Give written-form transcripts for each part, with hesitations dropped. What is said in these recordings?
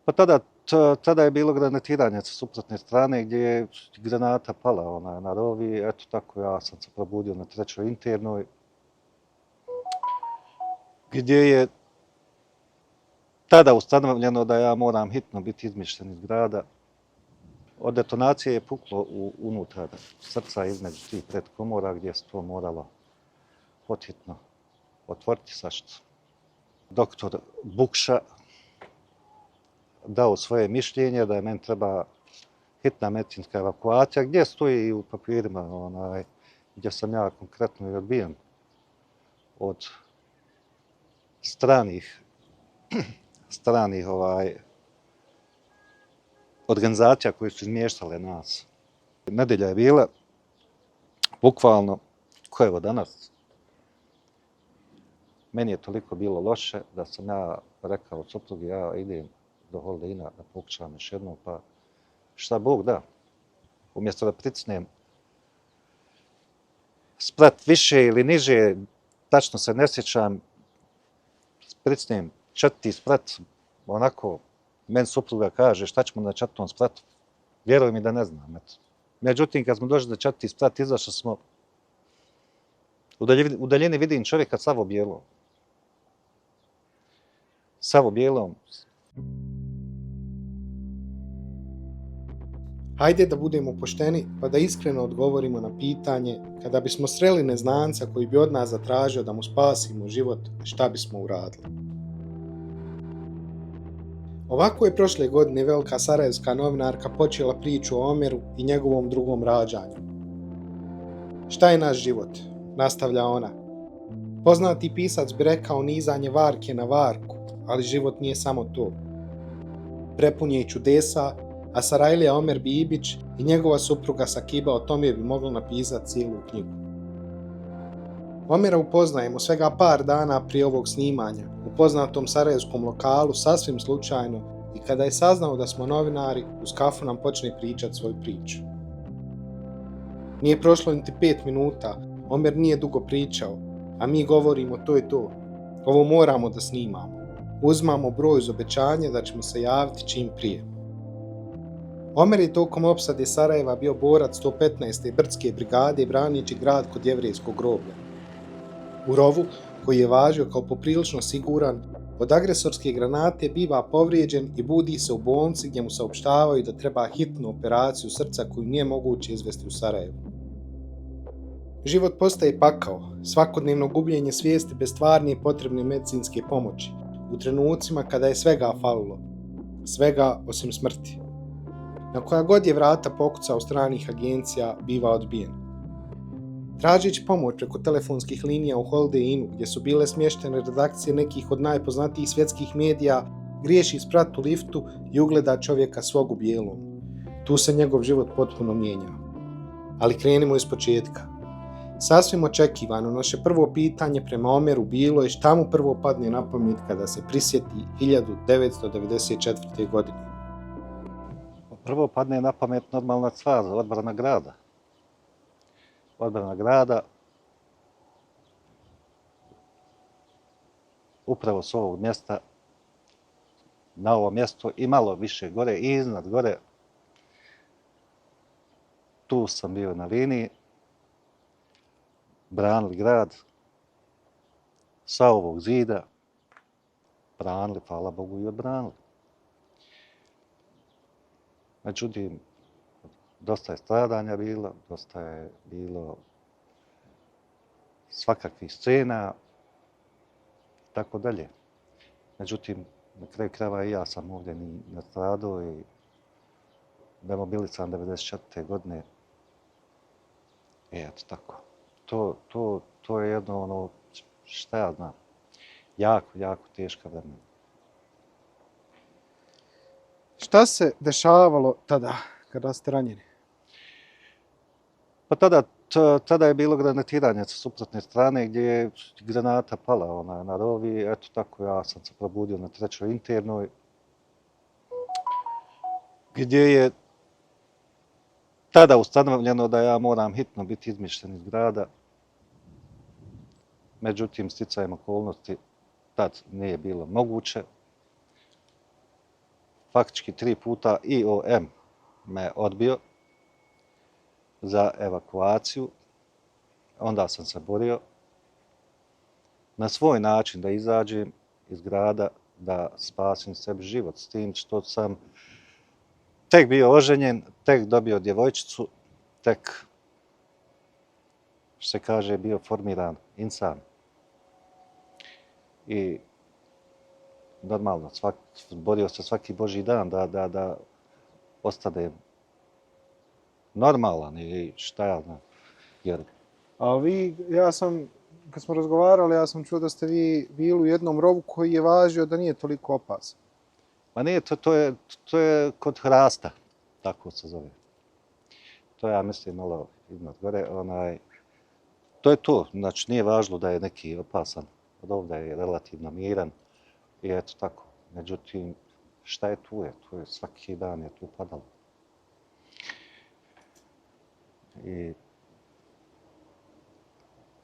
Pa tada je bilo granatiranje sa suprotne strane gdje je granata pala na rov i eto tako ja sam se probudio na trećoj internoj gdje je tada ustanovljeno da ja moram hitno biti izmišljen iz grada. Od detonacije je puklo unutar srca između tih predkomora gdje se to moralo pothitno otvoriti sašto. Doktor Bukša dao svoje mišljenje da je meni treba hitna medicinska evakuacija, gdje stoji u papirima gdje sam ja konkretno i odbijen od stranih organizacija koje su izmještale nas. Nedelja je bila, bukvalno, ko evo danas, meni je toliko bilo loše da sam ja rekao suprugi, ja idem do Holdina da pokušam još jednom, pa šta Bog da. Umjesto da pricnem sprat više ili niže, tačno se ne sjećam, pricnem četvrti sprat, onako, meni supruga kaže šta ćemo na četvrtom spratu. Vjeruj mi da ne znam. Eto. Međutim, kad smo došli na četvrti sprat, izašli smo, u daljini vidim čovjeka savo bijelo. Savo bijelom. Hajde da budemo pošteni pa da iskreno odgovorimo na pitanje kada bismo sreli neznanca koji bi od nas zatražio da mu spasimo život, šta bismo uradili. Ovako je prošle godine velika sarajevska novinarka počela priču o Omeru i njegovom drugom rađanju. Šta je naš život? Nastavlja ona. Poznati pisac bi rekao nizanje varke na varku, ali život nije samo to. Prepun je i čudesa, a Sarajlija Omer Bibić i njegova supruga Sakiba o tome bi mogla napisati cijelu knjigu. Omera upoznajemo svega par dana prije ovog snimanja u poznatom sarajevskom lokalu sasvim slučajno i kada je saznao da smo novinari, uz kafu nam počne pričati svoju priču. Nije prošlo niti 5 minuta, Omer nije dugo pričao, a mi govorimo to je to. Ovo moramo da snimamo. Uzmamo broj uz obećanje da ćemo se javiti čim prije. Omer je tokom opsade Sarajeva bio borac 115. brdske brigade branići grad kod jevrejskog groblja. U rovu, koji je važio kao poprilično siguran, od agresorske granate biva povrijeđen i budi se u bolnici gdje mu saopštavaju da treba hitnu operaciju srca koju nije moguće izvesti u Sarajevu. Život postaje pakao, svakodnevno gubljenje svijesti bez stvarne i potrebne medicinske pomoći, u trenucima kada je svega falilo, svega osim smrti. Na koja god je vrata pokucao stranih agencija, biva odbijen. Tražići pomoć preko telefonskih linija u Holdinu, gdje su bile smještene redakcije nekih od najpoznatijih svjetskih medija, griješi sprat u liftu i ugleda čovjeka svog u bijelom. Tu se njegov život potpuno mijenja. Ali krenimo iz početka. Sasvim očekivano, naše prvo pitanje prema Omeru bilo je šta mu prvo padne na pamet kada se prisjeti 1994. godine. Prvo padne na pamet normalna stvar, odbrana grada. Odbrana grada, upravo s ovog mjesta, na ovo mjesto i malo više gore i iznad gore. Tu sam bio na liniji, branili grad, sa ovog zida, branili, hvala Bogu, i odbranili. Međutim, dosta je stradanja bilo, dosta je bilo svakakvih scena, tako dalje. Međutim, na kraju krajeva i ja sam ovdje nastradao i demobilisan sam 94. godine. Eto tako. To je jedno šta ja znam, jako teška vremena. Šta se dešavalo tada, kada ste ranjeni? Pa tada je bilo granatiranje sa suprotne strane gdje je granata pala na rov i eto tako ja sam se probudio na trećoj internoj gdje je tada ustanovljeno da ja moram hitno biti izmišljen iz grada. Međutim, sticajem okolnosti tad nije bilo moguće. faktički 3 puta IOM me odbio za evakuaciju. Onda sam se borio na svoj način da izađem iz grada, da spasim sebi život, s tim što sam tek bio oženjen, tek dobio djevojčicu, tek, što se kaže, bio formiran insan. I normalno, borio se svaki božji dan da ostane normalan i šta ja znam. Jer A vi, kad smo razgovarali, ja sam čuo da ste vi bili u jednom rovu koji je važio da nije toliko opasan. ma nije, to je kod hrasta, tako se zove. To ja mislim malo iznad gore, to je to, znači nije važno da je neki opasan, od ovdje je relativno miran i eto tako. Međutim, šta je tu je? Tu je svaki dan je tu padalo. I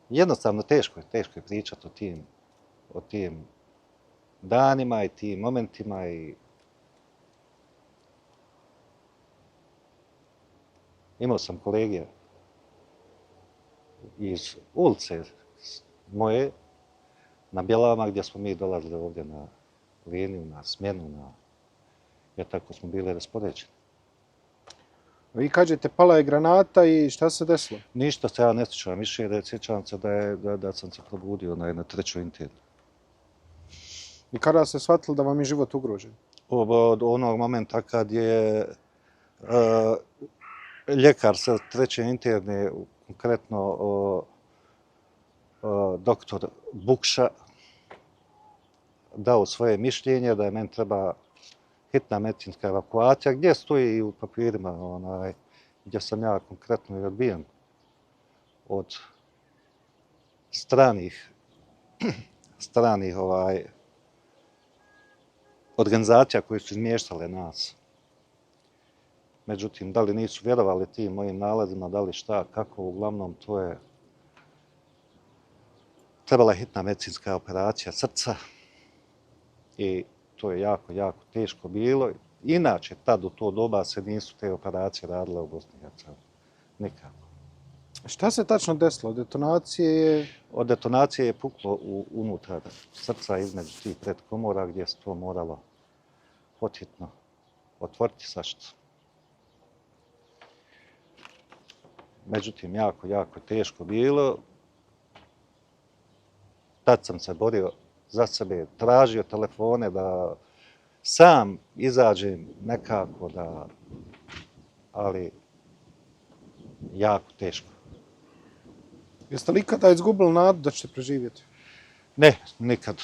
jednostavno teško je pričati o tim danima i tim momentima i imao sam kolege iz ulice moje na Bjelama gdje smo mi dolazili ovdje na liniju, na smjenu, jer tako smo bili raspoređeni. Vi kažete pala je granata i šta se desilo? Ništa se ja ne sjećam više, sjećam se da sam se probudio na trećoj internu. I kada ste shvatili da vam je život ugrožen? Od onog momenta kad je ljekar sa treće interne, konkretno doktor Bukša, dao svoje mišljenje da je meni treba hitna medicinska evakuacija, gdje stoji i u papirima, gdje sam ja konkretno i odbijen od stranih organizacija koje su izmještale nas. Međutim, da li nisu vjerovali tim mojim nalazima, da li šta, kako, uglavnom to je trebala hitna medicinska operacija srca i to je jako, jako teško bilo. Inače, tad u to doba se nisu te operacije radile u Bosni i Hercegovini. Nikako. Šta se tačno desilo? Detonacije je... Od detonacije je puklo unutar srca između tih predkomora gdje se to moralo pothitno otvoriti saštu. Međutim, jako, jako teško bilo. Tad sam se borio za sebe, tražio telefone da sam izađem nekako ali jako teško. Jeste li ikada izgubili nadu da ćete preživjeti? Ne, nikad.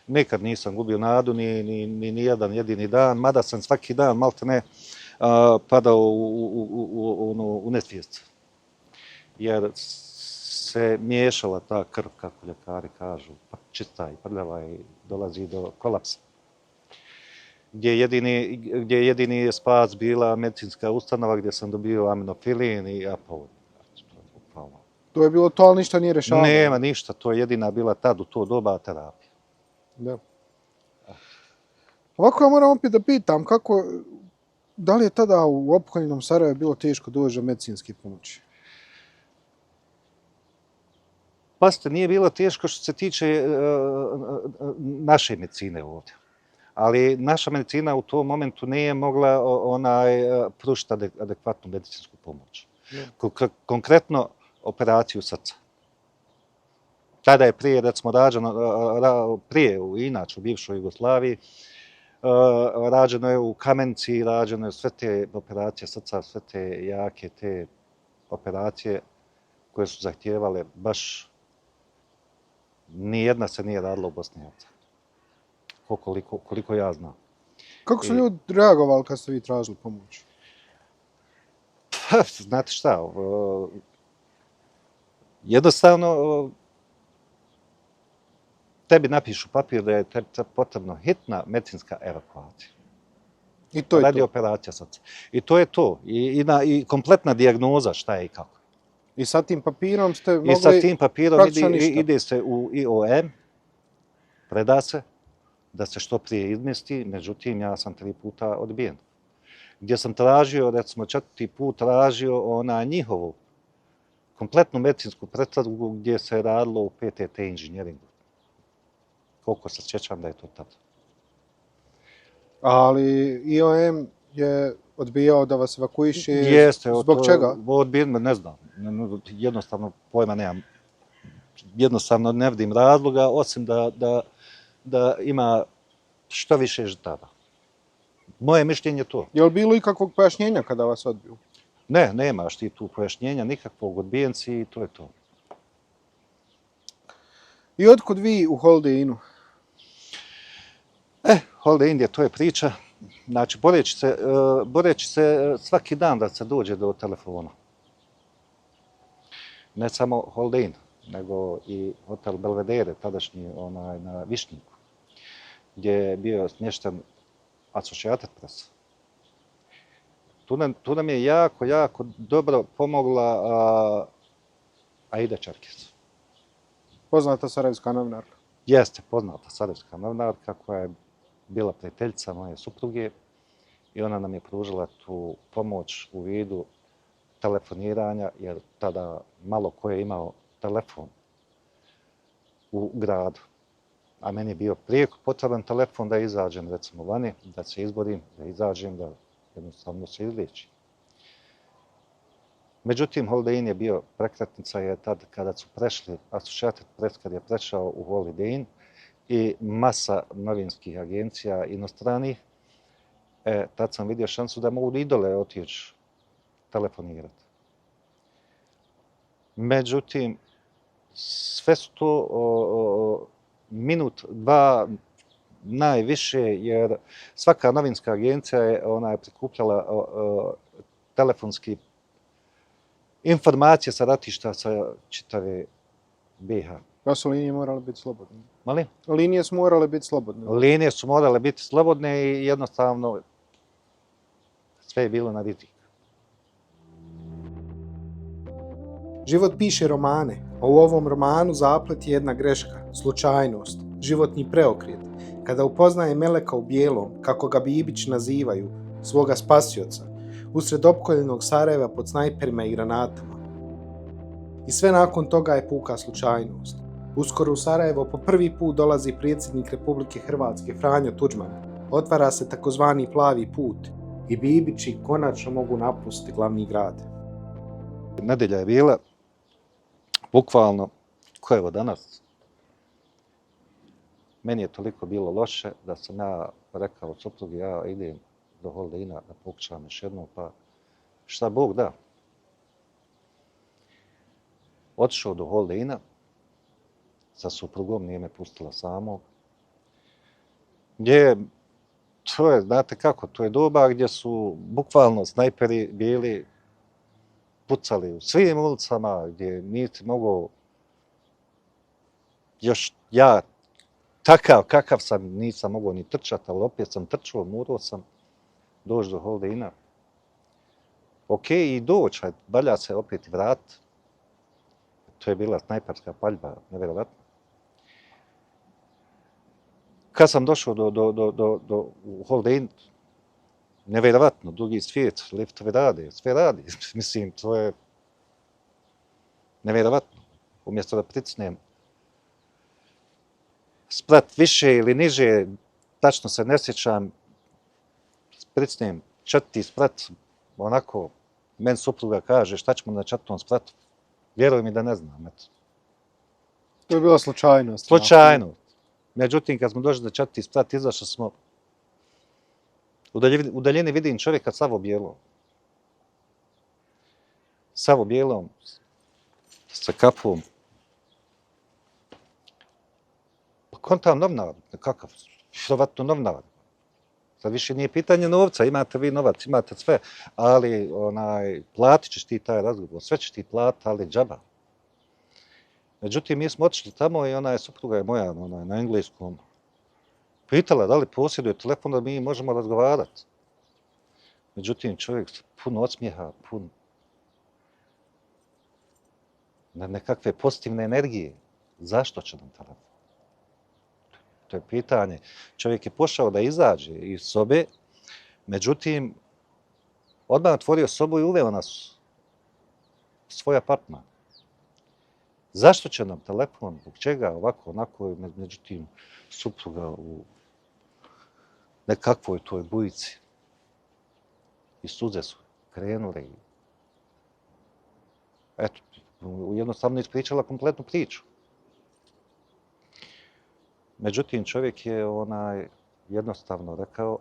Nikad nisam gubio nadu, ni jedan jedini dan, mada sam svaki dan maltene padao u nesvijest. Jer se miješala ta krv, kako ljekari kažu, čista i prljava i dolazi do kolapsa. Gdje jedini spas bila medicinska ustanova gdje sam dobio aminofilin i apol. To je bilo to, ali ništa nije rješavalo? Nema ništa, to je jedina bila tad u to doba terapija. Da. Ovako ja moram opet da pitam, da li je tada u opkoljenom Sarajevu bilo teško doći do medicinske pomoći? Pazite, nije bilo teško što se tiče naše medicine ovdje. Ali naša medicina u tom momentu nije mogla pružiti adekvatnu medicinsku pomoć. Konkretno, operaciju srca. Tada je prije, recimo, inače u bivšoj Jugoslaviji, rađeno je u Kamenici, rađeno je sve te operacije srca, sve te jake te operacije koje su zahtijevale baš nijedna se nije radila u Bosni i Hercegovini. Koliko ja znam. Kako su ljudi reagovali kad ste vi tražili pomoć? Znate šta, jednostavno tebi napišu papir da je potrebno hitna medicinska evakuacija. I to je radi to? Operacija srca. I to je to. I kompletna dijagnoza šta je i kako. I sa tim papirom ste mogli... I sa tim papirom ide se u IOM, preda se, da se što prije izmjesti, međutim ja sam 3 puta odbijen. Gdje sam tražio, recimo 4. put tražio njihovu kompletnu medicinsku pretragu gdje se radilo u PTT inženjeringu. Koliko se sjećam da je to tad. Ali IOM je odbijao da vas evakuiše. Jeste, zbog čega? Odbijen, ne znam. Jednostavno pojma nemam. Jednostavno ne vidim razloga, osim da ima što više žrtava. Moje mišljenje je to. Je li bilo ikakvog pojašnjenja kada vas odbiju? Ne, nemaš ti tu pojašnjenja, nikakvog odbijenci i to je to. I otkud vi u Holiday-inu? Holiday Inn je, to je priča. Znači, boreći se svaki dan da se dođe do telefona. Ne samo Holiday Inn, nego i hotel Belvedere, tadašnji na Višnjiku, gdje je bio smješten Associated Press. Tu nam je jako dobro pomogla Aida Čerkes. Poznata sarajevska novinarka. Jeste poznata sarajevska novinarka koja je bila prijateljica moje supruge i ona nam je pružila tu pomoć u vidu telefoniranja, jer tada malo ko je imao telefon u gradu. A meni je bio prijeko potreban telefon da izađem, recimo, vani, da se izborim, da izađem, da jednostavno se izliječim. Međutim, Holiday Inn je bio prekretnica je tad kada su prešli, Associated Press kad je prešao u Holiday Inn i masa novinskih agencija inostranih, tad sam vidio šansu da mogu idole otići telefonirati. Međutim, sve su to minut, 2 najviše, jer svaka novinska agencija je prikupljala telefonski informacije sa ratišta sa čitave BiH. Da su linije morale biti slobodne? Molim? Linije su morale biti slobodne. Linije su morale biti slobodne i jednostavno sve je bilo na rizik. Život piše romane, a u ovom romanu zaplet je jedna greška, slučajnost, životni preokret, kada upoznaje Meleka u bijelom, kako ga Bibić nazivaju, svoga spasioca, usred opkoljenog Sarajeva pod snajperima i granatama. I sve nakon toga je puka slučajnost. Uskoro u Sarajevo po prvi put dolazi predsjednik Republike Hrvatske Franjo Tuđman. Otvara se takozvani plavi put i Bibići konačno mogu napustiti glavni grad. Nedelja je bila, bukvalno, ko evo danas, meni je toliko bilo loše da sam ja rekao suprugi, ja idem do Holiday Inna da pokušam još jednom, pa šta Bog da. Otišao do Holiday Inna sa suprugom, nije me pustila samog. To je, znate kako, to je doba gdje su bukvalno snajperi bili pucali u svim ulicama, gdje nisi mogao, još ja, takav kakav sam, nisam mogao ni trčati, ali opet sam trčao, morao sam doći do Holiday Inna. Ok, i doći, valja se opet vrat. To je bila snajperska paljba, nevjerovatno. Kad sam došao do Holiday Inn, nevjerovatno, drugi svijet, liftovi rade, sve radi. Mislim, to je nevjerovatno. Umjesto da pricnem sprat više ili niže, tačno se ne sjećam, pricnem 4. sprat, onako, meni supruga kaže šta ćemo na 4. spratu. Vjeruj mi da ne znam, eto. To je bila slučajnost. Slučajno. Međutim, kad smo došli do 4. sprat, izašli smo, u daljini vidim čovjeka sav u bijelom. Sav u bijelom, sa kapom. Pa kontam novinar, kakav, vjerovatno novinar. Sad više nije pitanje novca, imate vi novac, imate sve, ali platit ćeš ti taj razgovor, sve ćeš ti platiti, ali džaba. Međutim, mi smo otišli tamo i ona je supruga moja na engleskom pitala da li posjeduje telefon da mi možemo razgovarati. Međutim, čovjek pun osmijeha, pun nekakve pozitivne energije. Zašto će nam telefon? To je pitanje. Čovjek je pošao da izađe iz sobe, međutim, odmah otvorio sobu i uveo nas u svoj apartman. Zašto će nam telefon, zbog čega, ovako, onako, međutim, supruga u nekakvoj toj bujici. I suze su krenule. Eto, jednostavno ispričala kompletnu priču. Međutim, čovjek je jednostavno rekao,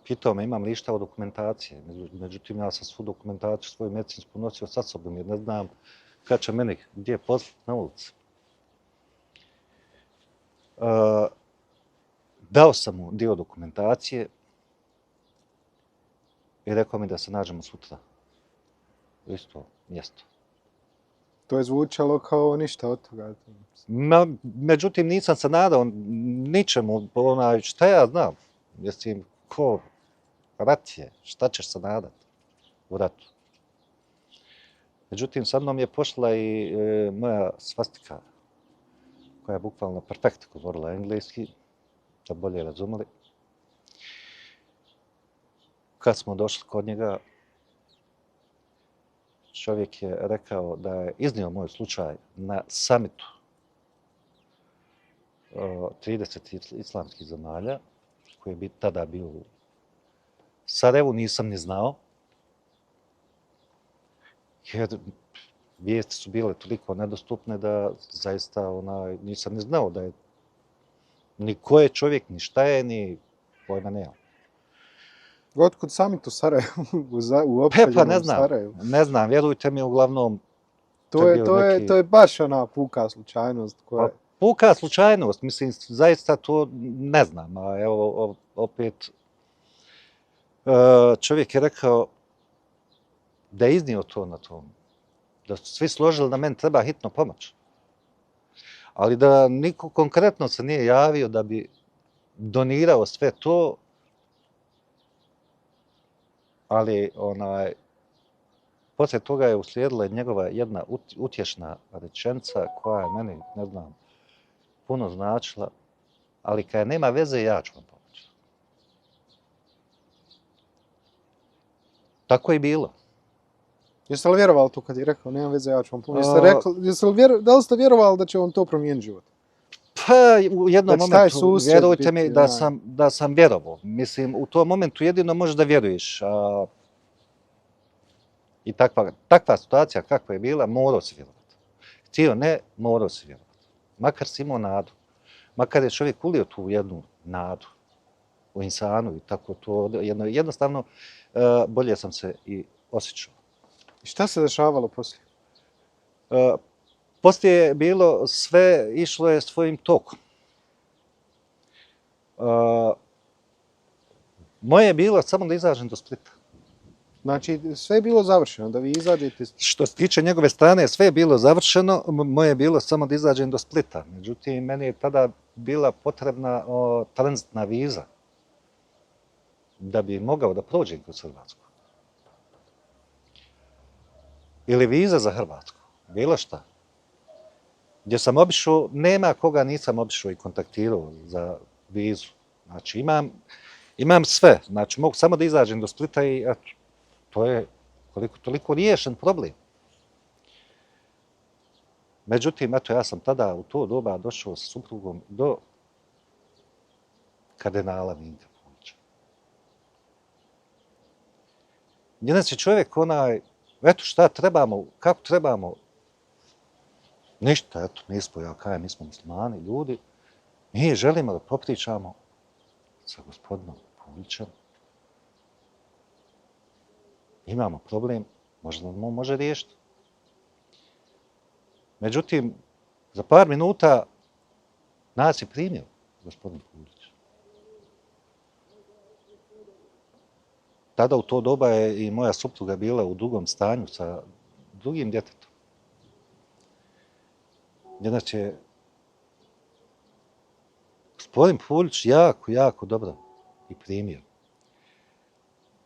pitao me imam li išta od dokumentacije. Međutim, ja sam svu dokumentaciju, svoju medicinsku nosio sa sobom jer ne znam kad će meni gdje poslati na ulici. Dao sam mu dio dokumentacije i rekao mi da se nađemo sutra u isto mjesto. To je zvučalo kao ništa od toga. Međutim, nisam se nadao ničemu, šta ja znam, mislim, ko rat je, šta ćeš se nadat u ratu. Međutim, sa mnom je pošla i moja svastika, koja je bukvalno perfekt govorila engleski, da bolje razumeli. Kad smo došli kod njega, čovjek je rekao da je iznio moj slučaj na samitu 30 islamskih zemalja, koji bi tada bio u Sarajevu, nisam ni znao. Jer vijesti su bile toliko nedostupne da zaista nisam ni znao da je ni ko je čovjek, ni šta je, ni pojma nemam. Otkud samit u Sarajevu? U opšaljenom Sarajevu? Ne znam, vjerujte mi, uglavnom... To je baš ona puka slučajnost koja... Puka slučajnost, mislim, zaista to ne znam, a evo, opet, čovjek je rekao da je iznio to na tom, da su svi složili da meni treba hitno pomoć. Ali da niko konkretno se nije javio da bi donirao sve to, ali poslije toga je uslijedila njegova jedna utješna rečenica koja je meni, ne znam, puno značila, ali kada nema veze, ja ću vam pomoći. Tako je bilo. Jeste li vjerovali to kad je rekao, nema veze, ja ću vam pomoći? Da li ste vjerovali da će on to promijeniti život? Pa, u jednom momentu, vjerujte mi da sam vjerovao. Mislim, u tom momentu jedino možeš da vjeruješ. I takva situacija kakva je bila, morao si vjerovati. Htio ne, morao si vjerovati. Makar si imao nadu. Makar je čovjek ulio tu jednu nadu u insanu i tako to. Jednostavno, bolje sam se i osjećao. I šta se dešavalo poslije? Poslije je bilo sve, išlo je svojim tokom. Moje je bilo samo da izađem do Splita. Znači, sve je bilo završeno, da vi izađete... Što se tiče njegove strane, sve je bilo završeno, moje je bilo samo da izađem do Splita. Međutim, meni je tada bila potrebna tranzitna viza da bi mogao da prođem kroz Hrvatsku. Ili viza za Hrvatsku, bilo šta. Gdje sam obišao, nema koga nisam obišao i kontaktirao za vizu. Znači, imam sve. Znači, mogu samo da izađem do Splita i eto, to je toliko riješen problem. Međutim, eto, ja sam tada u to doba došao sa suprugom do kardinala Vinka Pulića. Jedan si čovjek eto šta trebamo, kako trebamo, ništa, eto, nismo, ja kajem, mi smo muslimani, ljudi, mi želimo da popričamo sa gospodinom Pulićem. Imamo problem, možda nam on može riješiti. Međutim, za par minuta nas je primio gospodin Pulić. Tada u to doba je i moja supruga bila u drugom stanju sa drugim djetetom. Inače, gospodin Pulić jako dobro i primio.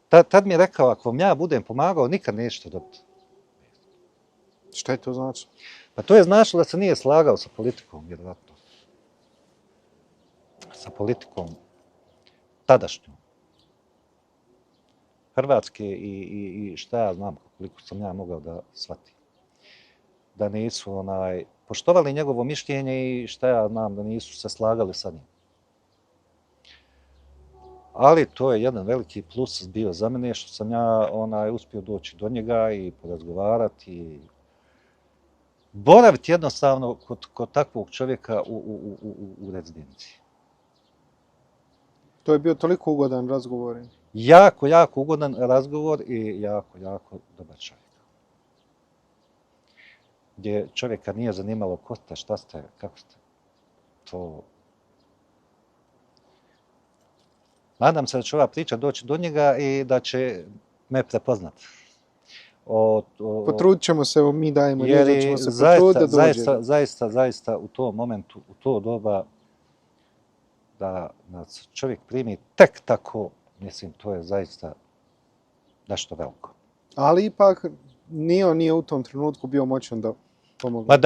Tad mi je rekao, ako vam ja budem pomagao, nikad nećete dobiti. Šta je to znači? Pa to je značilo da se nije slagao sa politikom, vjerovatno. Sa politikom tadašnjom. Hrvatske i šta ja znam, koliko sam ja mogao da shvatim. Da nisu poštovali njegovo mišljenje i šta ja znam, da nisu se slagali sa njim. Ali to je jedan veliki plus bio za mene, što sam ja uspio doći do njega i porazgovarati i boraviti jednostavno kod takvog čovjeka u rezidenciji. To je bio toliko ugodan razgovor. Jako, jako ugodan razgovor i jako, jako dobar čovjek. Gdje čovjeka nije zanimalo ko ste, šta ste, kako ste. To... Nadam se da će ova priča doći do njega i da će me prepoznati. Potrudit ćemo se, mi dajemo riječ da ćemo se potruditi da dođe. Zaista u tom momentu, u to doba, da nas čovjek primi tek tako, mislim, to je zaista nešto veliko. Ali ipak nije u tom trenutku bio moćan da pomogne. Ma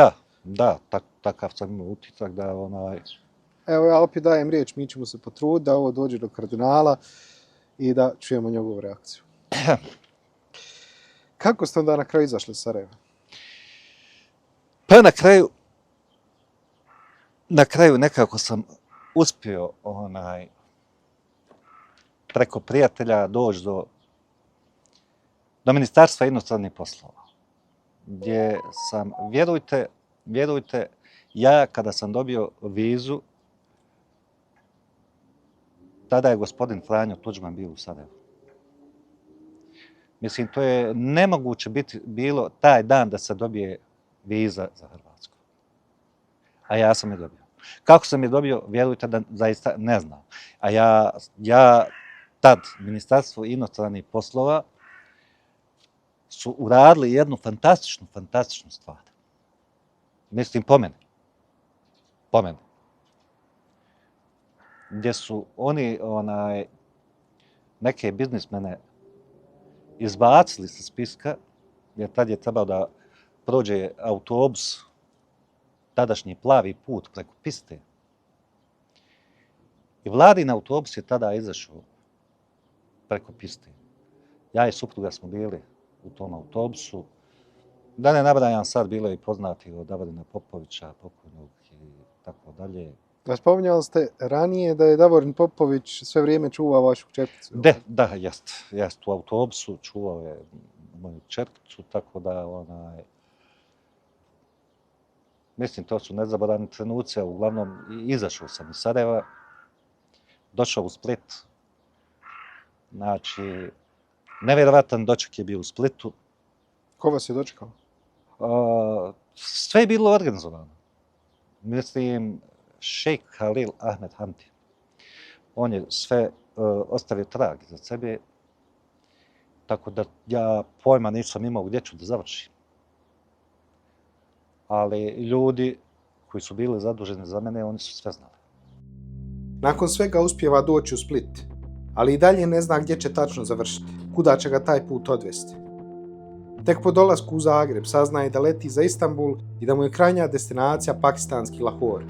da, takav sam imao utisak da Evo ja opet dajem riječ, mi ćemo se potruditi da ovo dođe do kardinala i da čujemo njegovu reakciju. Kako ste onda na kraju izašli iz Sarajeva? Pa na kraju nekako sam uspio preko prijatelja doći do Ministarstva inostranih poslova. Gdje sam, vjerujte, ja kada sam dobio vizu, tada je gospodin Franjo Tuđman bio u Sarajevu. Mislim, to je nemoguće bilo taj dan da se dobije viza za Hrvatsku. A ja sam je dobio. Kako sam je dobio, vjerujte da zaista ne znam. A ja tad, Ministarstvo inostranih poslova, su uradili jednu fantastičnu stvar. Mislim, po mene. Gdje su oni neke biznismene izbacili sa spiska, jer tad je trebao da prođe autobus, tadašnji plavi put preko piste. I vladin autobus je tada izašao preko piste. Ja i supruga smo bili u tom autobusu. Da ne nabrajam sad, bilo je i poznati od Davorina Popovića, pokojnog i tako dalje. Spominjali ste ranije da je Davorin Popović sve vrijeme čuvao vašu čerkicu. Da, jest. U autobusu čuvao je moju čerkicu, tako da mislim, to su nezaboravni trenuci, a uglavnom izašao sam iz Sarajeva, došao u Split. Znači, nevjerovatan doček je bio u Splitu. Ko vas je dočekao? Sve je bilo organizovano. Mislim, šejk Halil Ahmed Hamdi. On je sve ostavio trag za sebe, tako da ja pojma nisam imao gdje ću da završim. Ali ljudi koji su bili zaduženi za mene, oni su sve znali. Nakon svega uspijeva doći u Split, ali i dalje ne zna gdje će tačno završiti, kuda će ga taj put odvesti. Tek po dolasku u Zagreb saznaje da leti za Istanbul i da mu je krajnja destinacija pakistanski Lahore.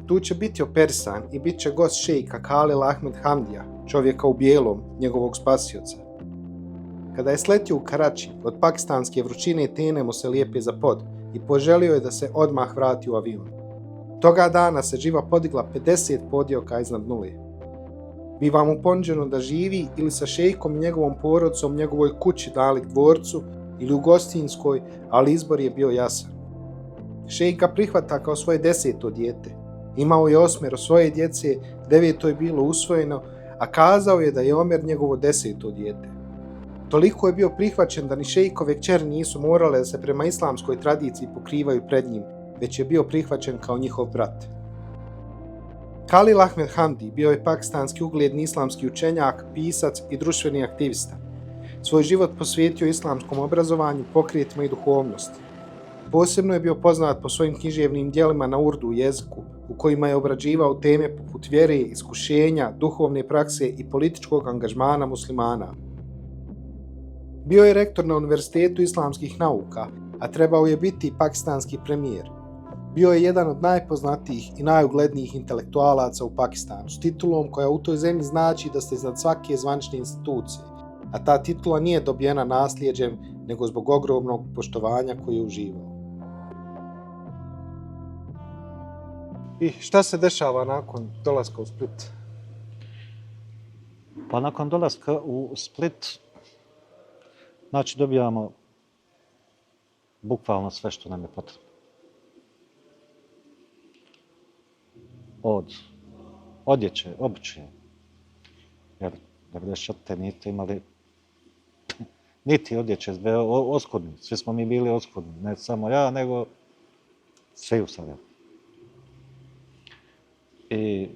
Tu će biti operisan i bit će gost šejka Khalil Ahmed Hamdija, čovjeka u bijelom, njegovog spasioca. Kada je sletio u Karači, od pakistanske vrućine tene mu se lijepe za pod i poželio je da se odmah vrati u avion. Toga dana se živa podigla 50 podioka iznad nule. Biva mu ponuđeno da živi ili sa šejkom i njegovom porodicom u njegovoj kući Dalik dvorcu ili u gostinskoj, ali izbor je bio jasan. Šejk ga prihvata kao svoje 10. dijete. Imao je 8 svoje djece, 9 je bilo usvojeno, a kazao je da je Omer njegovo 10. dijete. Toliko je bio prihvaćen da ni šejkove kćeri nisu morale da se prema islamskoj tradiciji pokrivaju pred njim, već je bio prihvaćen kao njihov brat. Khalil Ahmed Hamdi bio je pakistanski ugledni islamski učenjak, pisac i društveni aktivista. Svoj život posvetio islamskom obrazovanju, pokretima i duhovnosti. Posebno je bio poznat po svojim književnim djelima na urdu jeziku, u kojima je obrađivao teme poput vjere, iskušenja, duhovne prakse i političkog angažmana muslimana. Bio je rektor na Univerzitetu islamskih nauka a trebao je biti i pakistanski premijer. Bio je jedan od najpoznatijih i najuglednijih intelektualaca u Pakistanu, s titulom koja u toj zemlji znači da ste iznad svake zvanične institucije, a ta titula nije dobijena nasljeđem, nego zbog ogromnog poštovanja koje je uživao. I šta se dešava nakon dolaska u Split? Pa nakon dolaska u Split, znači dobijamo bukvalno sve što nam je potrebno. Od odjeće, obuće, jer 94. niste imali niti odjeće, oskudni. Svi smo mi bili oskudni, ne samo ja, nego svi u Sarajevu. I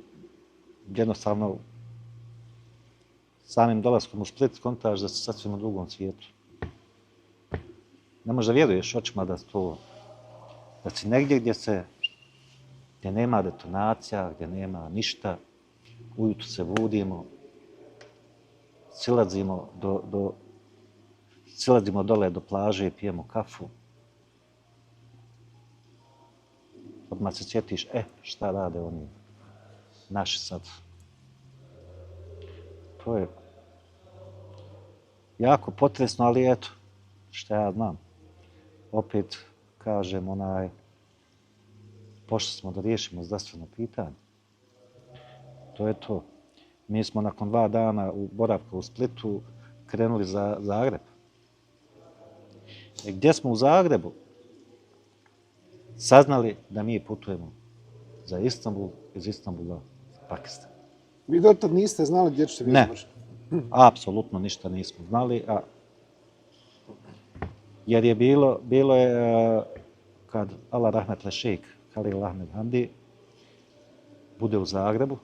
jednostavno, samim dolaskom u Split kontaš da si sasvim u drugom svijetu. Ne možeš da vjeruješ očima da si negdje gdje nema detonacija, gdje nema ništa, ujutro se budimo, silazimo dole do plaže i pijemo kafu. Odmah se sjetiš, šta rade oni naši sad. To je jako potresno, ali eto, šta ja znam. Opet kažem, pošli smo da riješimo zdravstveno pitanje. To je to. Mi smo nakon 2 dana boravka u Splitu krenuli za Zagreb. I gdje smo u Zagrebu saznali da mi putujemo za Istanbul, iz Istanbula za Pakistan. Vi dotad niste znali gdje ćete biti završiti? Ne, apsolutno ništa nismo znali, jer je bilo je kad Allah rahmetle šejk Halil Ahmed Hamdi bude u Zagrebu,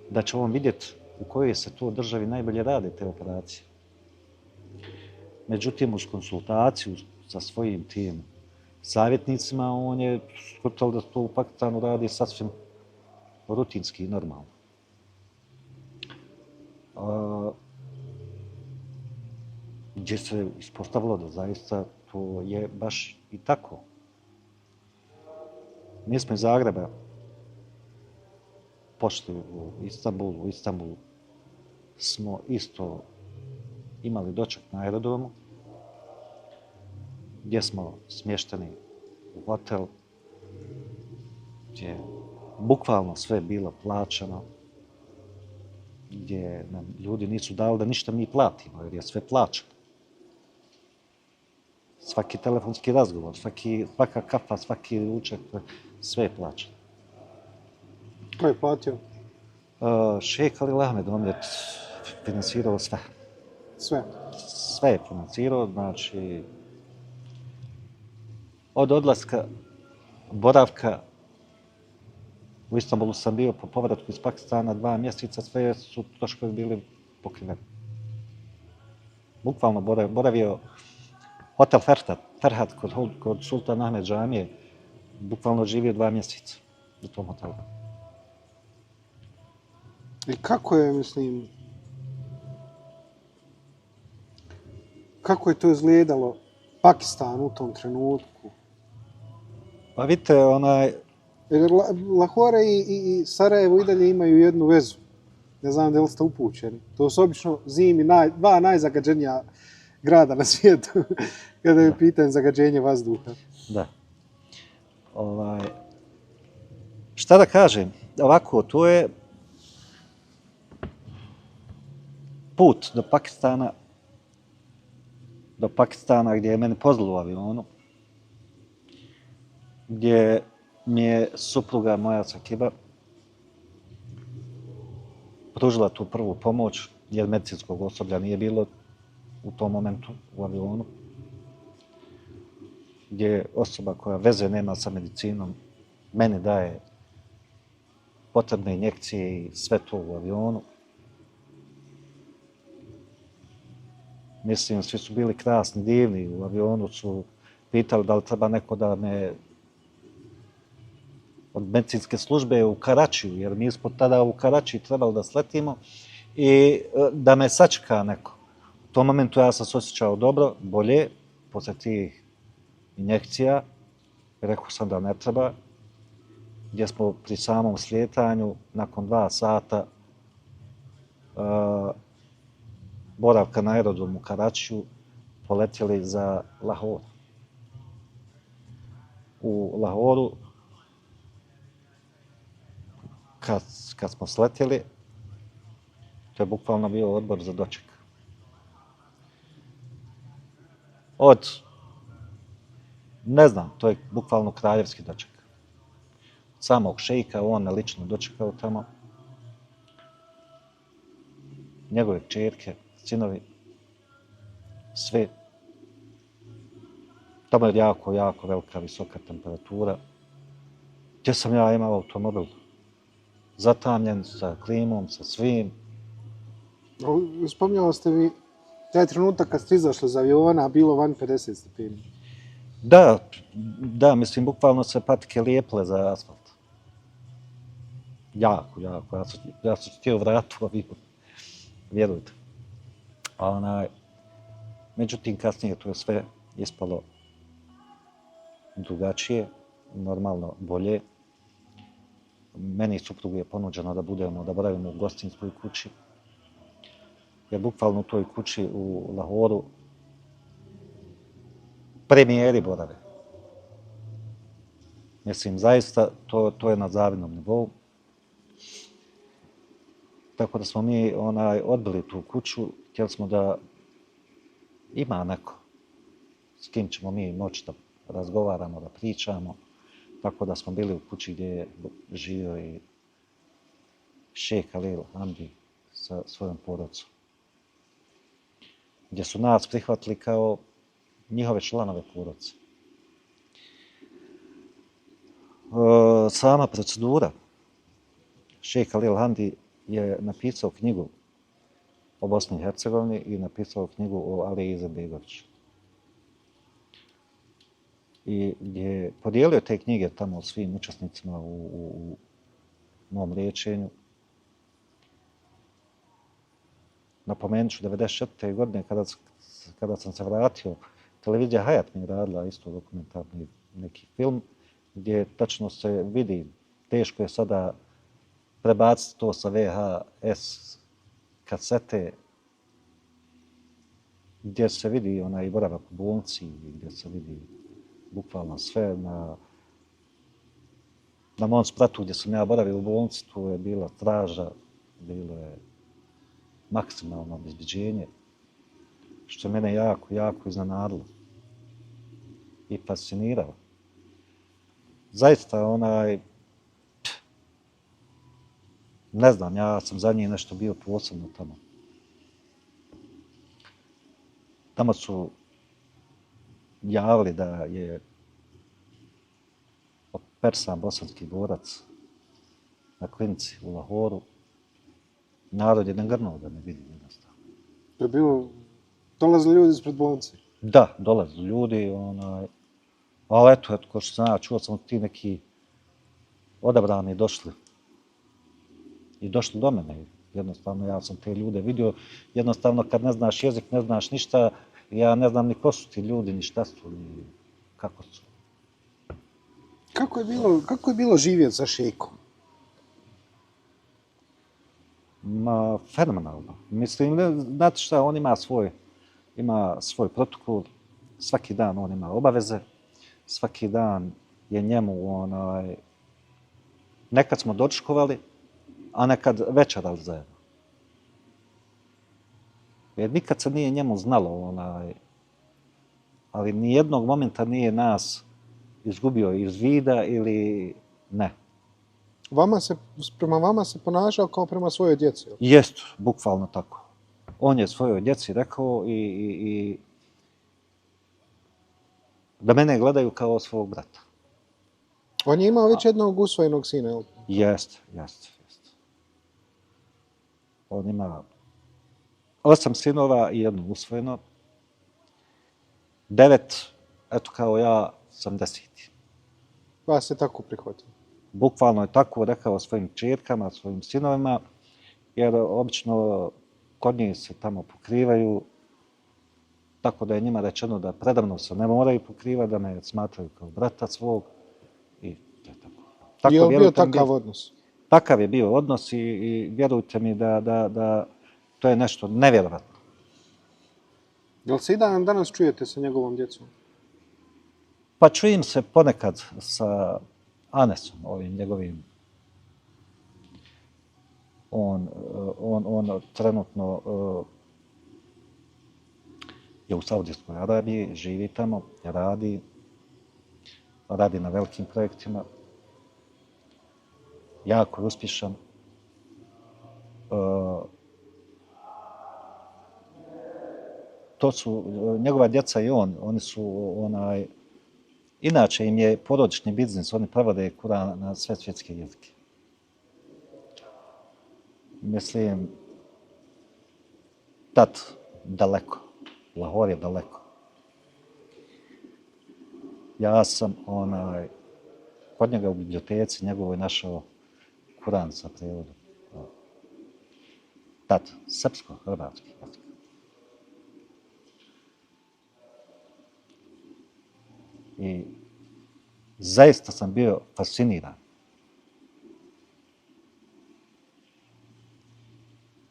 da će on vidjeti u kojoj se to državi najbolje rade te operacije. Međutim, uz konsultaciju sa svojim tim savjetnicima, on je skupljal da to u Pakistanu radi sasvim rutinski i normalno. Gdje se ispostavilo da zaista to je baš i tako. Mi smo iz Zagreba pošli u Istanbul. U Istanbulu smo isto imali doček na aerodromu, gdje smo smješteni u hotel, gdje bukvalno sve bilo plaćeno, gdje nam ljudi nisu dali da ništa mi platimo, jer je sve plaćeno. Svaki telefonski razgovor, svaka kafa, svaki ručak, sve je plaćeno. Ko je platio? Šejk Halil Ahmed, on je finansirao sve. Sve? Sve je finansirao, znači od odlaska, boravka, u Istanbulu sam bio po povratku iz Pakistana 2 mjeseca, sve su troškovi bili pokriveni. Bukvalno boravio hotel Ferhat kod Sultan Ahmed džamije, bukvalno živio 2 mjeseca u tom hotelu. I kako je to izgledalo Pakistan u tom trenutku? Pa vidite, Jer Lahore i Sarajevo i dalje imaju jednu vezu. Ne znam da li ste upućeni. To su obično zimi 2 najzagađenija grada na svijetu, kada je pitanje zagađenje vazduha. Da. Šta da kažem? Ovako, to je put do Pakistana gdje je meni pozlilo u avionu, gdje mi je supruga moja Sakiba pružila tu prvu pomoć, jer medicinskog osoblja nije bilo u tom momentu u avionu, gdje osoba koja veze nema sa medicinom meni daje potrebne injekcije i sve to u avionu. Mislim, svi su bili krasni, divni. U avionu su pitali da li treba neko da me od medicinske službe u Karačiju, jer mi smo tada u Karačiji trebali da sletimo i da me sačeka neko. U tom momentu ja sam se osjećao dobro, bolje, posle tih injekcija, rekao sam da ne treba, gdje smo pri samom slijetanju, nakon 2 sata boravka na aerodromu u Karačiju, poletjeli za Lahore. U Lahoru, kad smo sletjeli, to je bukvalno bio odbor za doček. Ne znam, to je bukvalno kraljevski doček. Samog šejka, on me lično dočekao tamo. Njegove kćerke, sinovi, sve. Tamo je jako, jako velika, visoka temperatura. Gdje sam ja imao automobil? Zatamljen, sa klimom, sa svim. Spominjali ste mi taj trenutak kad ste izašli iz aviona, bilo van 50 stepeni. Da, mislim, bukvalno se patike lijepile za asfalt. Jako. Ja sam htio vratiti u avion. Vjerujte. Međutim, kasnije to je sve ispalo drugačije, normalno bolje. Meni i suprugu je ponuđeno da boravimo u gostinskoj kući. Jer bukvalno u toj kući u Lahoru premijeri borave. Mislim, zaista, to je na zavidnom nivou. Tako da smo mi odbili tu kuću, htjeli smo da ima neko s kim ćemo mi moći da razgovaramo, da pričamo. Tako da smo bili u kući gdje je živio i šejk Halil Hamdi sa svojom porodicom. Gdje su nas prihvatili kao njihove članove porodice. Sama procedura. Šejk Halil Hamdi je napisao knjigu o Bosni i Hercegovini i napisao knjigu o Aliji Izetbegoviću. I gdje je podijelio te knjige tamo svim učesnicima u mom liječenju. Napomenut ću, 1994. godine kada sam se vratio, televizija Hayat mi je radila isto dokumentarni neki film, gdje tačno se vidi, teško je sada prebaciti to sa VHS kasete, gdje se vidi onaj boravak u bolnici, gdje se vidi bukvalno sve. Na mom spratu gdje sam ja boravio u bolnici, tu je bila straža, bilo je maksimalno obezbeđenje, što je mene jako, jako iznenadilo i fasciniralo. Zaista ne znam, ja sam za njih nešto bio posebno tamo. Tamo su javili da je opersan bosanski borac na klinici u Lahoru. Narod je nagrnuo da ne vidi jednostavno. To je bilo, dolazili ljudi ispred bolnice? Da, dolazili ljudi, ali eto, ko što sam ja čuo sam ti neki odabrani došli. I došli do mene. Jednostavno, ja sam te ljude vidio. Jednostavno, kad ne znaš jezik, ne znaš ništa, ja ne znam ni ko su ti ljudi, ni šta su, ni kako su. Kako je bilo živjeti sa šejkom? Ma, fenomenalno. Mislim, znate šta, on ima svoj protokol, svaki dan on ima obaveze, svaki dan je njemu nekad smo dočkovali, a nekad večerali zajedno. Jer nikad se nije njemu znalo, ali nijednog momenta nije nas izgubio iz vida ili ne. Prema vama se ponašao kao prema svojoj djeci? Jest, bukvalno tako. On je svojoj djeci rekao i da mene gledaju kao svog brata. On je imao već jednog usvojenog sina, jel? Jest. On ima 8 sinova i 1 usvojeno. 9, eto kao ja, sam 10. Vas je tako prihvatio? Bukvalno je tako rekao svojim kćerkama, svojim sinovima, jer obično kod njih se tamo pokrivaju tako da je njima rečeno da predamnom se ne moraju pokrivati, da me smatraju kao brata svog. I to je tako. Tako, Je li bio vjerujte mi, takav odnos? takav je bio odnos i vjerujte mi da to je nešto nevjerovatno. Jel se i danas čujete sa njegovom djecom? Pa čujem se ponekad sa Anesom, ovim njegovim. On trenutno je u Saudijskoj Arabiji, živi tamo, radi na velikim projektima, jako je uspješan. To su njegova djeca i oni su inače im je porodični biznis, oni prevode Kuran na sve svjetske jezike. Mislim, tat daleko, Lahore je daleko. Ja sam kod njega u biblioteci njegovoj našao Kuran sa prevodom. Tat, srpsko-hrvatski jezik. I zaista sam bio fasciniran.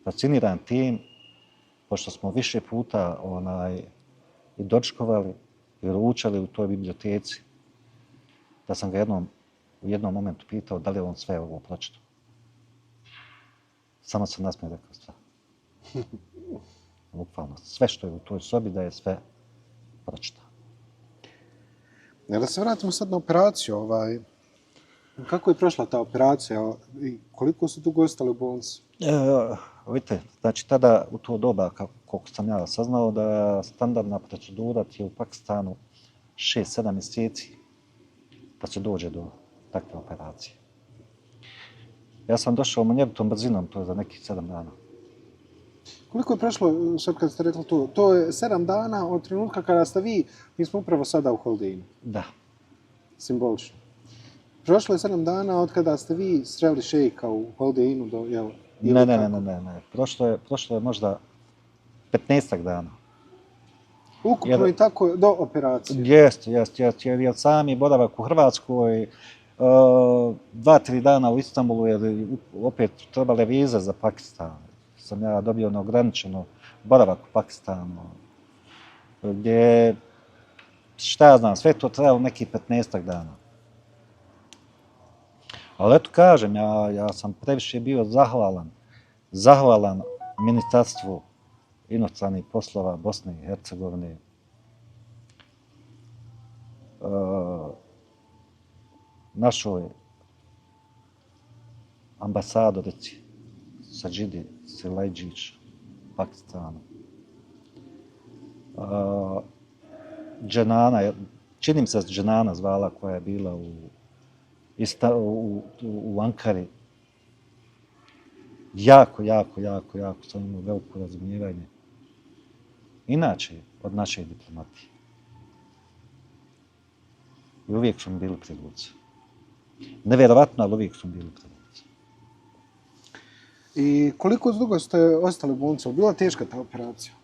Fasciniran tim, pošto smo više puta i dočkovali i ručali u toj biblioteci, da sam ga u jednom momentu pitao da li je on sve ovo pročitao. Samo se nasmije rekao sve. Bukvalno, sve što je u toj sobi da je sve pročitao. Da se vratimo sad na operaciju. Kako je prošla ta operacija i koliko su dugo ostali u bolnici? Vidite, znači tada u to doba, koliko sam ja saznao, da standardna procedura je u Pakistanu 6-7 mjeseci da se dođe do takve operacije. Ja sam došao munjevitom brzinom, to je za nekih 7 dana. Koliko je prošlo, sad kad ste rekli to? To je 7 dana od trenutka kada ste mi smo upravo sada u Holdeinu. Da. Simbolično. Prošlo je 7 dana od kada ste vi sreli šejka u Holdeinu do, Ne. Prošlo je možda 15 dana. Ukupno i tako do operacije? Jeste, jer sami boravak u Hrvatskoj, 2-3 dana u Istanbulu, jer opet trebale vize za Pakistan. Sam ja dobio neograničeno boravak u Pakistanu, gdje, šta ja znam, sve to trebalo nekih 15 dana. Ali eto kažem, ja sam previše bio zahvalan Ministarstvu inostranih poslova Bosne i Hercegovine, našoj ambasadorici Sađidi Silajđić u Pakistanu, Dženana, čini mi se Dženana zvala, koja je bila u Ankari. Jako sam imao veliko razumijevanje. Inače, od naše diplomatije. I uvijek su mi bili pri ruci. Nevjerovatno, ali uvijek su mi bili pri ruci. I koliko dugo ste ostali u bolnici? Bila teška ta operacija?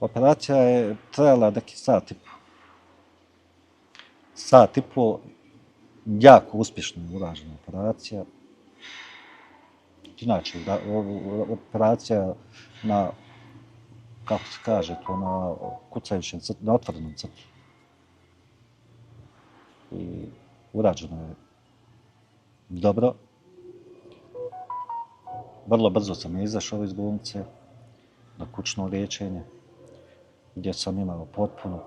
Operacija je trajala neki sat i po. Sat i po, jako uspješno urađena operacija. Inače, operacija na, kako se kaže to, na kucajućem crtu, na otvorenom crtu. I urađeno je dobro. Vrlo brzo sam izašao iz bolnice na kućno liječenje, gdje sam imao potpuno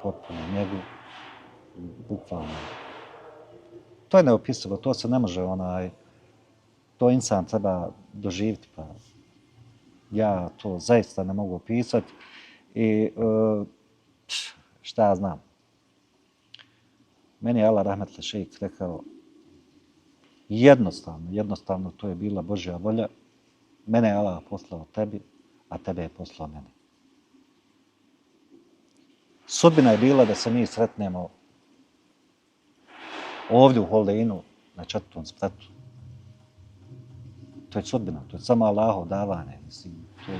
njegu, bukvalno. To je neopisivo, to se ne može to insan treba doživjeti, pa ja to zaista ne mogu opisati i šta ja znam. Meni je Allah rahmetli šejk rekao jednostavno to je bila Božja volja. Mene je Allah poslao tebi, a tebe je poslao meni. Sudbina je bila da se mi sretnemo ovdje u Holdeinu na 4. spratu. To je sudbina, to je samo Allahovo davanje, mislim, to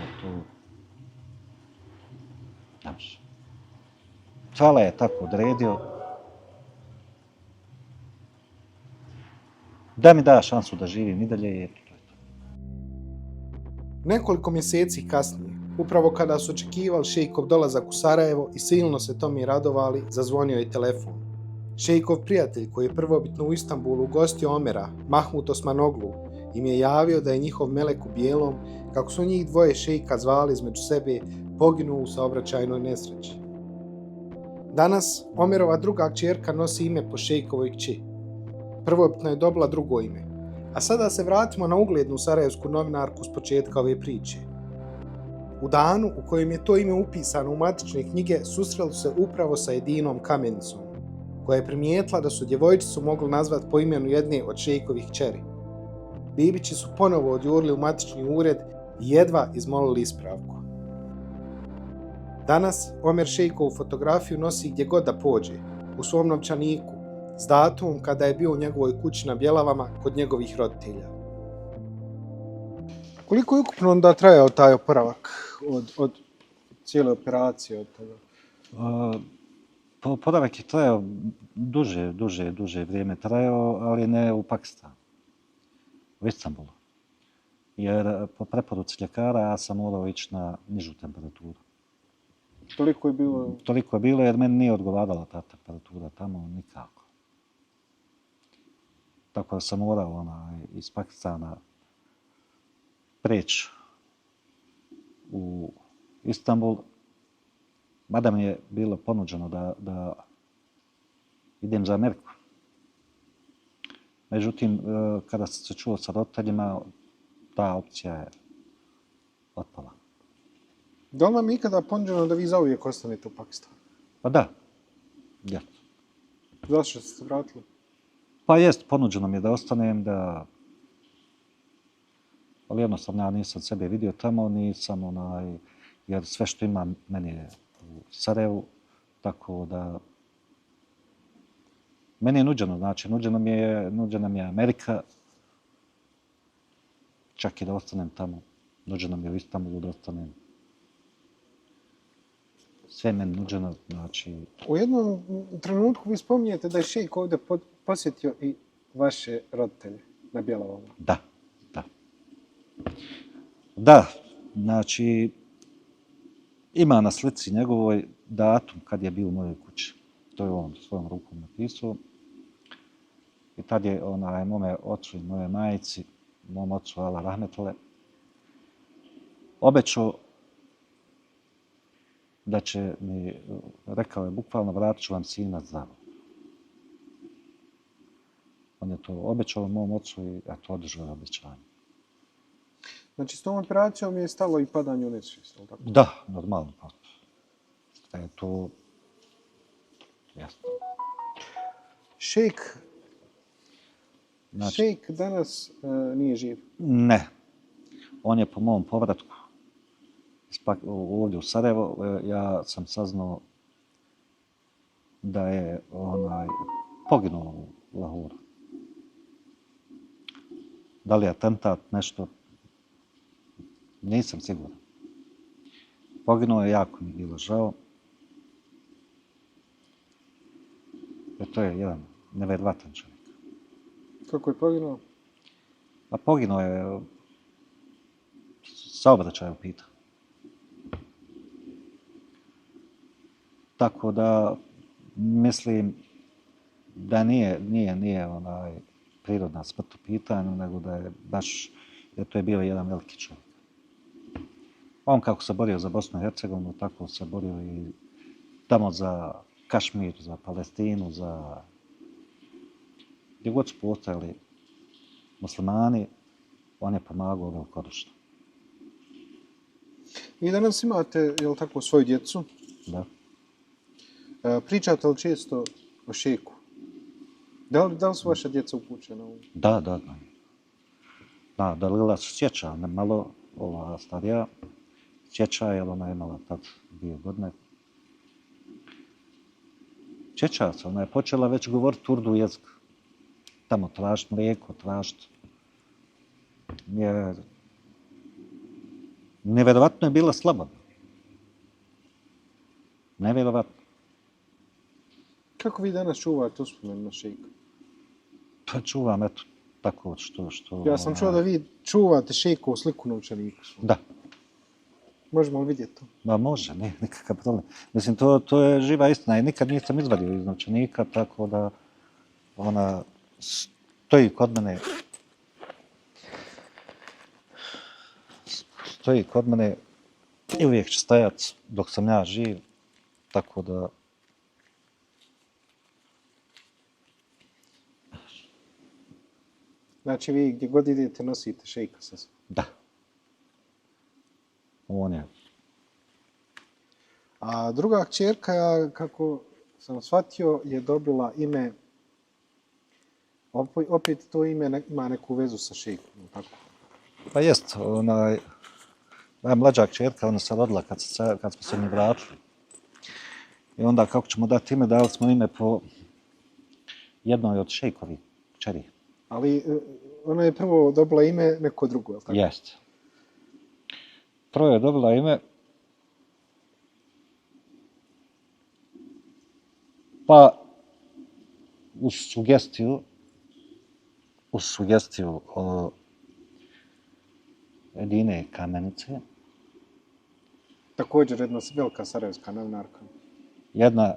ne može. Tvala je tako odredio da mi da šansu da živim i dalje i eto, to je to. Nekoliko mjeseci kasnije, upravo kada su očekivali šejkov dolazak u Sarajevo i silno se tome radovali, zazvonio je telefon. Šejkov prijatelj, koji je prvobitno u Istanbulu ugostio Omera, Mahmut Osmanoglu, im je javio da je njihov melek u bijelom, kako su njih dvoje šejka zvali između sebe, poginuo u saobraćajnoj nesreći. Danas Omerova druga kćerka nosi ime po šejkovoj kći. Prvobitno je dobila drugo ime. A sada se vratimo na uglednu sarajevsku novinarku s početka ove priče. U danu u kojem je to ime upisano u matične knjige susreli se upravo sa Edinom Kamenicom, koja je primijetila da su djevojčicu mogli nazvati po imenu jedne od šejkovih kćeri. Bibići su ponovo odjurili u matični ured i jedva izmolili ispravku. Danas Omer šejkovu fotografiju nosi gdje god da pođe, u svom novčaniku, s datumom kada je bio u njegovoj kući na Bjelavama kod njegovih roditelja. Koliko je ukupno onda trajao taj oporavak od cijele operacije od toga? Oporavak je trajao duže vrijeme trajao, ali ne u Pakistanu, u Istanbulu. Jer po preporuci ljekara ja sam morao ići na nižu temperaturu. Toliko je bilo? Toliko je bilo jer meni nije odgovarala ta temperatura tamo nikako. Tako da sam morao iz Pakistana preći u Istanbul, mada mi je bilo ponuđeno da idem za Ameriku. Međutim, kada sam se čuo sa roditeljima, ta opcija je otpala. Da li vam je ikada ponuđeno da vi zauvijek ostanete u Pakistanu? Pa da. Ja. Zašto ste se vratili? Pa jest, ponuđeno mi je da ostanem, ali jednostavno ja nisam sebe vidio tamo, jer sve što imam meni je u Sarajevu, tako da meni je nuđeno, znači nuđena mi je Amerika, čak i da ostanem tamo, nuđeno mi je u Istanbulu da ostanem. Sve meni nuđeno, znači... U jednom trenutku vi spominjete da je šejk ovdje posjetio i vaše roditelje na Bjelavama. Da. Da, znači, ima na slici njegovoj datum kad je bio u mojoj kući. To je on svojom rukom napisao. I tad je mome ocu i moje majici, mom ocu Allah rahmetule, obećao da će mi, rekao je bukvalno, vratit ću vam sina zdravo. On je to obećao mom ocu i eto, održao je obećanje. Znači, s tom operacijom je stalo i padanje u nesvijest, ali tako? Da, normalno. Sve je to jasno. Šejk danas nije živ? Ne. On je po mom povratku ovdje u Sarajevo, ja sam saznao da je poginuo u Lahuru. Da li je atentat, nešto, nisam siguran. Poginuo je, jako mi je bilo žao. Jer to je jedan nevjerovatan čovjek. Kako je poginuo? A poginuo je saobraćaj u pitanju. Tako da mislim da nije prirodna smrt u pitanju, nego da je baš, jer to je bio jedan veliki čovjek. On kako se borio za Bosnu i Hercegovinu, tako se borio i tamo za Kašmir, za Palestinu, za gdje god su postojali muslimani, on je pomagao velikodušno. Vi danas imate, jel tako, svoju djecu? Da. Pričate li često o šejku? Da li su vaša djeca upućena u... Da. Da, Lila se sjeća, ne malo, ova starija sjeća, jer ona je imala tad 2 godine. Sjeća se, ona je počela već govoriti urdu jezik. Tamo tražiti mlijeko, tražiti. Nevjerovatno je bila slobodna. Nevjerovatno. Kako vi danas čuvate uspomenu na šejka? Pa čuvam, eto, tako što... Ja sam čuo da vi čuvate šejkovu sliku na novčaniku. Da. Možemo li vidjeti to? Ma može, nije nikakav problem. Mislim, to je živa istina i nikad nisam izvadio iz novčanika, tako da ona stoji kod mene. Stoji kod mene i uvijek će stajati dok sam ja živ, tako da... Znači vi gdje god idete nosite šejka sa sobom. Da. On je. A druga kćerka, kako sam shvatio, je dobila ime, opet to ime ima neku vezu sa šejkom, tako? Pa jest, moja mlađa kćerka, ona se rodila kad smo se mi vratili. I onda kako ćemo dati ime, dali smo ime po jednoj od šejkovi kćeri. Ali ona je prvo dobila ime neko drugo, je li tako? Jest. Prvo je dobila ime, pa uz sugestiju Edine Kamenice, Također jedna velika sarajevska novinarka.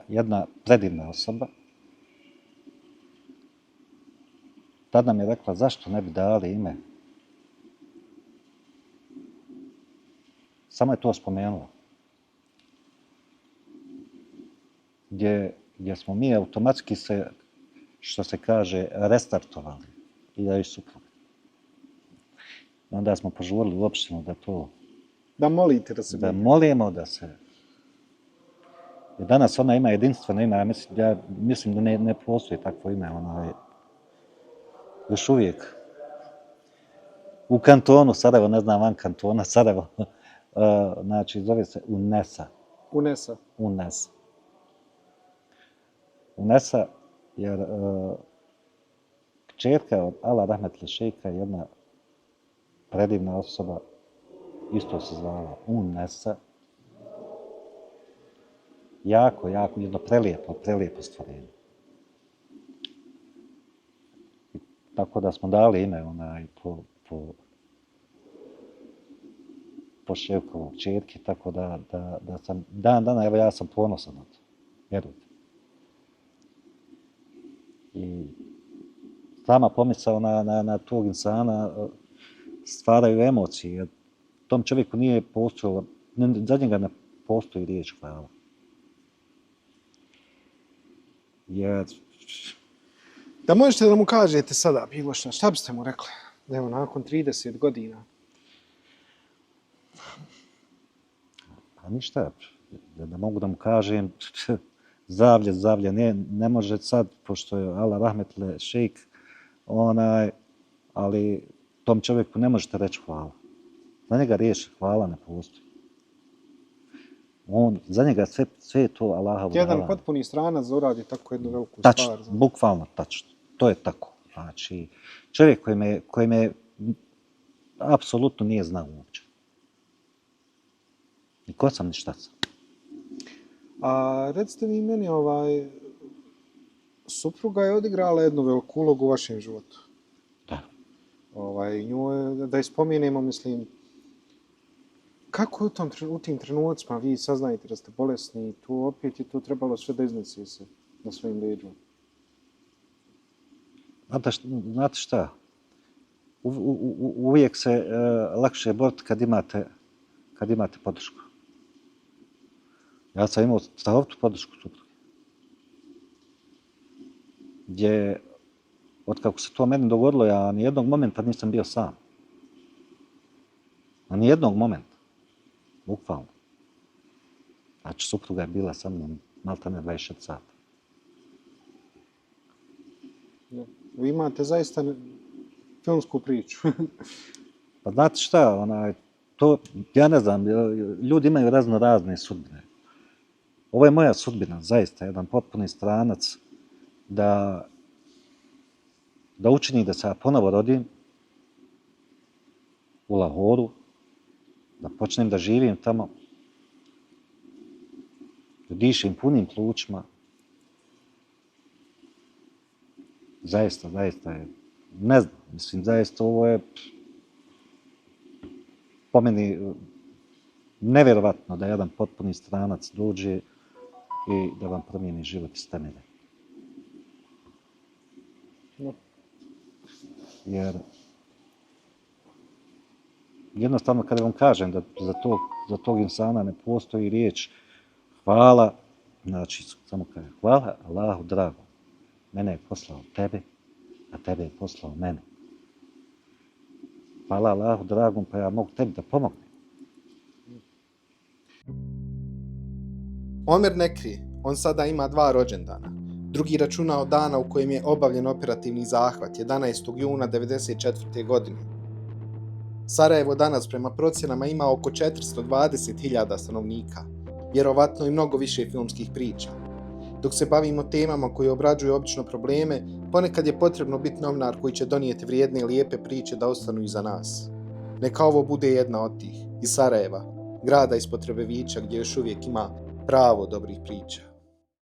jedna predivna osoba. Tad nam je rekla zašto ne bi dali ime. Samo je to spomenula. Gdje smo mi automatski se, što se kaže, restartovali. I ja i supruga. I onda smo požurili u opštinu da to... Da molite da se... Da molimo da se... Jer danas ona ima jedinstveno ime, ja mislim da ne postoji takvo ime, ona je još uvijek u kantonu Sarajevo, ne znam van kantona Sarajevo, znači zove se Unesa. Unesa. Unesa. Unesa, jer kćerka od Ala Rahmetli šejka je jedna predivna osoba, isto se zvala Unesa. Jako, jedno prelijepo stvorenje. Tako da smo dali ime po šejkovog kćerki, tako da sam dana, evo ja sam ponosan na to, vjerujte. I sama pomisao na tog insana stvaraju emocije, jer tom čovjeku nije postojalo, za njega ne postoji riječ hvala. Jer... Da možete da mu kažete sada bilo šta biste mu rekli? Evo, nakon 30 godina. Pa ništa, da mogu da mu kažem, zdravlje, ne može sad, pošto je Allah rahmetle šejk, ali tom čovjeku ne možete reći hvala. Za njega riječ hvala ne postoji. Za njega sve je to Allahovo hvala. Jedan potpuni stranac uradi tako jednu veliku stvar. Tačno, bukvalno tačno. To je tako. Znači, čovjek koji me apsolutno nije znao uopće. Ni ko sam, ni šta sam. A recite mi meni, supruga je odigrala jednu veliku ulogu u vašem životu. Da. Nju je, da je spomenemo, mislim, kako je u tim trenucima vi saznajete da ste bolesni, tu opet je to trebalo sve da iznesi se na svojim leđima? Znate šta? Uvijek se lakše boriti kad imate podršku. Ja sam imao strahovtu podršku supruge. Gdje, otkako se to meni dogodilo, ja nijednog momenta nisam bio sam. Nijednog momenta. Bukvalno. Znači, supruga je bila sa mnom maltene 26 sata. Vi imate zaista filmsku priču. Pa znate šta, to, ja ne znam, ljudi imaju razne sudbine. Ovo je moja sudbina, zaista, jedan potpuni stranac, da učini da se ja ponovo rodim u Lahoru, da počnem da živim tamo, da dišem punim plućima, Zaista je. Ne znam, mislim, zaista ovo je po meni nevjerovatno da jedan potpuni stranac dođe i da vam promijeni život iz temelja. Jer jednostavno kada vam kažem da za tog insana ne postoji riječ hvala, znači samo kaže hvala Allahu dragom. Mene je poslao tebe, a tebe je poslao mene. Hvala Allahu dragom, pa ja mogu tebi da pomognem. Omer ne krije, on sada ima 2 rođendana. Drugi računa od dana u kojem je obavljen operativni zahvat, 11. juna 1994. godine. Sarajevo danas prema procjenama ima oko 420.000 stanovnika, vjerovatno i mnogo više filmskih priča. Dok se bavimo temama koje obrađuju obično probleme, ponekad je potrebno biti novinar koji će donijeti vrijedne i lijepe priče da ostanu iza nas. Neka ovo bude jedna od tih, iz Sarajeva, grada ispod Trebevića gdje još uvijek ima pravo dobrih priča.